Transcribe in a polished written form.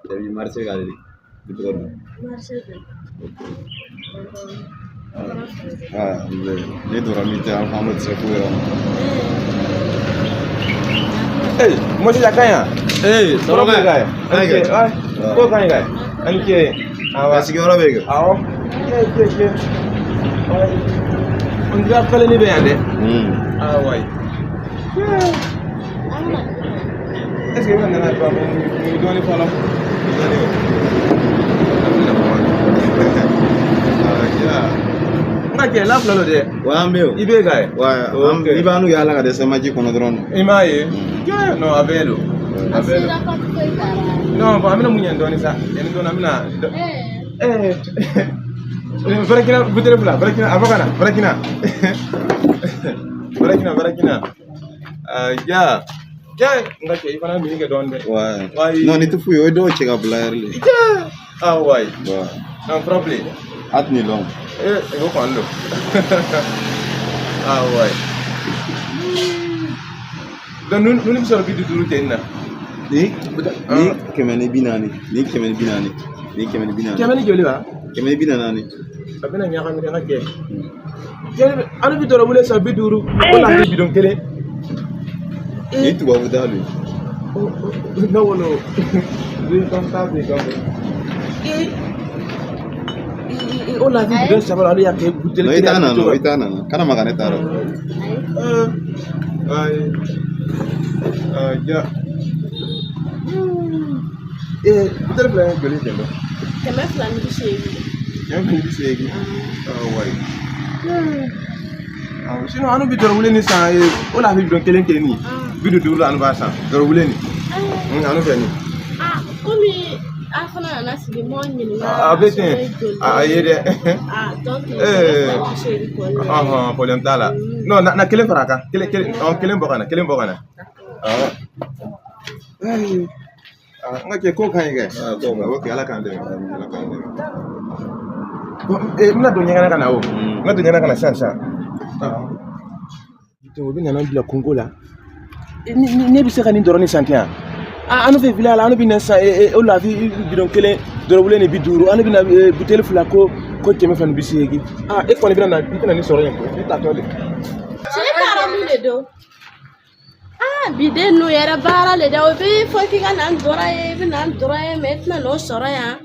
Cɛ bi marché ka di i tɔgɔ dun. Marché de. Ah, ne dɔrɔn mi tɛ an bɛ se ko yɛrɛ ma. Hey, monsieur Jakanya. Ee, Sɔrɔ bɛ ka ye. Ka ɲi kɛ. Ko ka ɲi kɛ. Ani ce. Awa. Sigiyɔrɔ bɛ kɛ. Awɔ. Ke ke ke. On dirait fɛlɛni bɛ yan dɛ. Ah ouais. Est-ce que i nana ba mun dɔɔni fɔlɔ? N ka kɛ la fila don dɛ. Wa an bɛ yen. I bɛ ka ye. Wa an i b'an n'u yaala ka dɛsɛ maji kɔnɔ dɔrɔn. I m'a ye. Non, a bɛɛ don. A bɛɛ don. Non, bon, an bɛna mun ɲɛ dɔɔni sa. Yanni dɔɔni an bɛna. Farakina buteli fila, Farakina a fɔ ka na, Farakina. Farakina, Farakina. Ja. Ja, n ka cɛ i fana min kɛ dɔɔni dɛ. Wa. Wayi. Non, ni tɛ foyi ye, o ye dɔw cɛ ka bila yɛrɛ le. Ah wayi. Wa. Non, problème. A tɛ nin lɔn. Eh, o kɔni don. Ah wayi. Donc ninnu bɛ sɔrɔ 50 ten na. Ni 140, ni 140, ni 140. Kɛmɛ ni joli wa? 140. A bɛna ɲagami dɛ n ka cɛ. An bɛ dɔrɔn wele san 50 o la bidɔn kelen. Ni tubabu ta don. Ne wolo. Bi kan ta bi kan. O la bidɔn saba la ale y'a kɛ buteli Non, i kelen. t'a nana, i t'a nana. Kana maga ne ta rɔ. Ayi. Ja. Buteli fila ye joli ten tɔ? 280. 280. Ah wayi. Awɔ, sinon an bɛ dɔrɔn wele ni san o la a bɛ bidɔn kelen kelen nin 50 la an b'a san dɔrɔn wele nin an fɛ nin. Ah, komi a fana nana sigi mɔ ɲininka. A bɛ ten a ye dɛ. Ah, donc 280 kɔni. Ɔhɔn, problème t'a la. Non, na kelen fara a kan, kelen kelen, ɔ kelen bɔ ka na, kelen bɔ ka na. Awɔ. N ka cɛ ko ka ɲi kɛ. Ah, ko ka ɲi. Ok, Ala k'an dɛmɛ. Ala k'an dɛmɛ. Bon, n bɛna don ɲɛgɛn na ka na o. N bɛna don ɲɛgɛn na ka na sisan sisan. O bɛ nana n bila kungo la. Ne bɛ se ka nin dɔrɔn san ten yan. An fɛ village la an bɛ na san o la bidɔn kelen dɔrɔn ni 50 an bɛ na buteli fila ko 280. Ah, e kɔni bɛna na i tɛna nin sɔrɔ yen koyi, i tatɔ de. Cɛ taara mun de don? Ah, bi den ninnu yɛrɛ baara le dɛ, o bɛ fɔ k'i ka na n dɔrɔn ye, i bɛ na n dɔrɔn ye, mɛ i tɛna n'o sɔrɔ yan.